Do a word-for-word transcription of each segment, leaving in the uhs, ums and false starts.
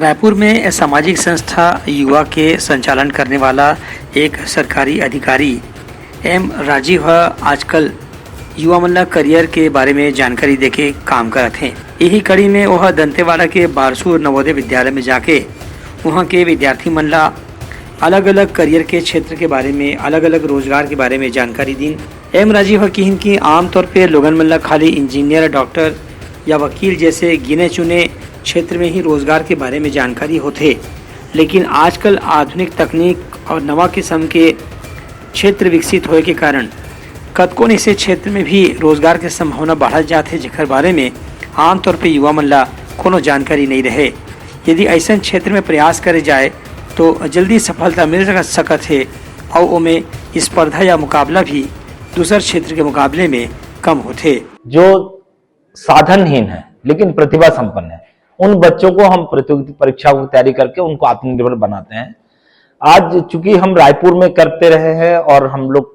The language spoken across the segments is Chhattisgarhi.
रायपुर में सामाजिक संस्था युवा के संचालन करने वाला एक सरकारी अधिकारी एम राजीव ह आजकल युवा मन ला करियर के बारे में जानकारी देके काम करत हे। यही कड़ी में ओह दंतेवाड़ा के बारसूर नवोदय विद्यालय में जाके वहाँ के विद्यार्थी मन ला अलग-अलग करियर के क्षेत्र के बारे में, अलग-अलग रोजगार के बारे में जानकारी दीन। एम राजीव ह किहिन कि आमतौर पे लोगन मन ला खाली इंजीनियर, डॉक्टर या वकील जैसे गिने चुने क्षेत्र में ही रोजगार के बारे में जानकारी होथे, लेकिन आजकल आधुनिक तकनीक और नवा किस्म के क्षेत्र विकसित होए के कारण कतकोन ऐसे क्षेत्र में भी रोजगार के संभावना बढ़त जात हे, जेकर बारे में आमतौर पे युवा मन ला कोनो जानकारी नहीं रहे। यदि ऐसन क्षेत्र में प्रयास करे जाए तो जल्दी सफलता मिल सक-, सकत हे और ओमे स्पर्धा या मुकाबला भी दूसर क्षेत्र के मुकाबले में कम होथे। जो साधनहीन है लेकिन प्रतिभा संपन्न है, उन बच्चों को हम प्रतियोगिता परीक्षाओं की तैयारी करके उनको आत्मनिर्भर बनाते हैं। आज चूंकि हम रायपुर में करते रहे हैं और हम लोग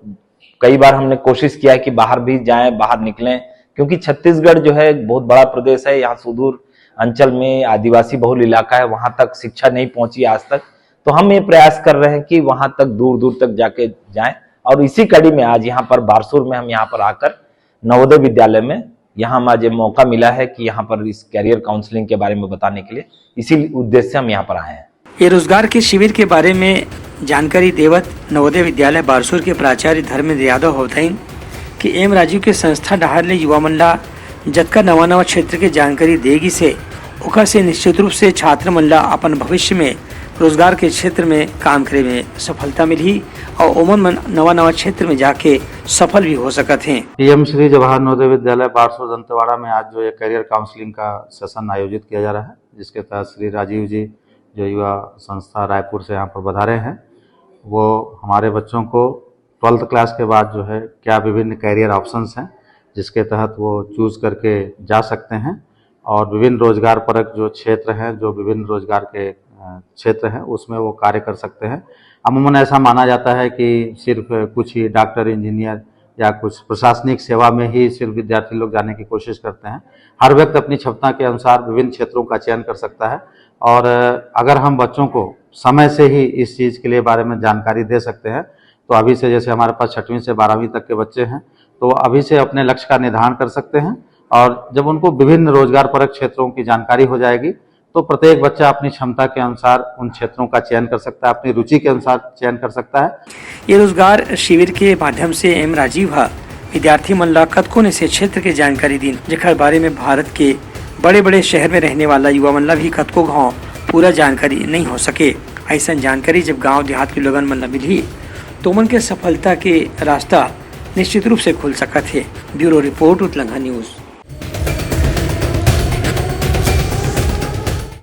कई बार हमने कोशिश किया है कि बाहर भी जाएं, बाहर निकलें, क्योंकि छत्तीसगढ़ जो है एक बहुत बड़ा प्रदेश है, यहाँ सुदूर अंचल में आदिवासी बहुल इलाका है, वहाँ तक शिक्षा नहीं पहुँची आज तक। तो हम ये प्रयास कर रहे हैं कि वहाँ तक दूर दूर तक जाके जाएं। और इसी कड़ी में आज यहाँ पर बारसूर में हम यहाँ पर आकर नवोदय विद्यालय में यहाँ हमें आज ये मौका मिला है कि यहाँ पर इस करियर काउंसलिंग के बारे में बताने के लिए, इसी उद्देश्य से हम यहाँ पर आए हैं। ये रोजगार के शिविर के बारे में जानकारी देवत नवोदय विद्यालय बारसूर के प्राचार्य धर्मेंद्र यादव ह बताइन कि एम राजीव के संस्था डहार ले युवा मन ला जतका नवा-नवा क्षेत्र के जानकारी दे गिस हे, ओकर से निश्चित रूप से छात्र मन ला अपन भविष्य में रोजगार के क्षेत्र में काम करे में सफलता मिलही और ओमन मन नवा-नवा क्षेत्र में जाके सफल भी हो सकत हें। पीएम श्री जवाहर नवोदय विद्यालय बारसूर दंतेवाड़ा में आज जो ये करियर काउंसलिंग का सेशन आयोजित किया जा रहा है, जिसके तहत श्री राजीव जी जो युवा संस्था रायपुर से यहाँ पर पधारे हैं, वो हमारे बच्चों को ट्वेल्थ क्लास के बाद जो है क्या विभिन्न करियर ऑप्शंस हैं, जिसके तहत वो चूज करके जा सकते हैं और विभिन्न रोजगार परक जो क्षेत्र हैं, जो विभिन्न रोजगार के, अ, क्षेत्र हैं, उसमें वो कार्य कर सकते हैं। अमूमन ऐसा माना जाता है कि सिर्फ कुछ ही डॉक्टर, इंजीनियर या कुछ प्रशासनिक सेवा में ही सिर्फ विद्यार्थी लोग जाने की कोशिश करते हैं। हर व्यक्ति अपनी क्षमता के अनुसार विभिन्न क्षेत्रों का चयन कर सकता है और अगर हम बच्चों को समय से ही इस चीज़ के लिए बारे में जानकारी दे सकते हैं, तो अभी से, जैसे हमारे पास छठवीं से बारहवीं तक के बच्चे हैं, तो अभी से अपने लक्ष्य का निर्धारण कर सकते हैं और जब उनको विभिन्न रोजगार परक क्षेत्रों की जानकारी हो जाएगी, तो प्रत्येक बच्चा अपनी क्षमता के अनुसार उन क्षेत्रों का चयन कर सकता है, अपनी रुचि के अनुसार चयन कर सकता है। ये रोजगार शिविर के माध्यम से एम राजीव ह विद्यार्थी मन ला कतको न से क्षेत्र के जानकारी दीन, जेकर बारे में भारत के बड़े-बड़े शहर में रहने वाला युवा मन ला भी कतको घाव पूरा जानकारी नहीं हो सके। अइसन जानकारी जब गांव देहात के लोगन मन ला मिलही, तो ओमन के सफलता के रास्ता निश्चित रूप से खुल सकत हे। Bureau report, Utlangha news.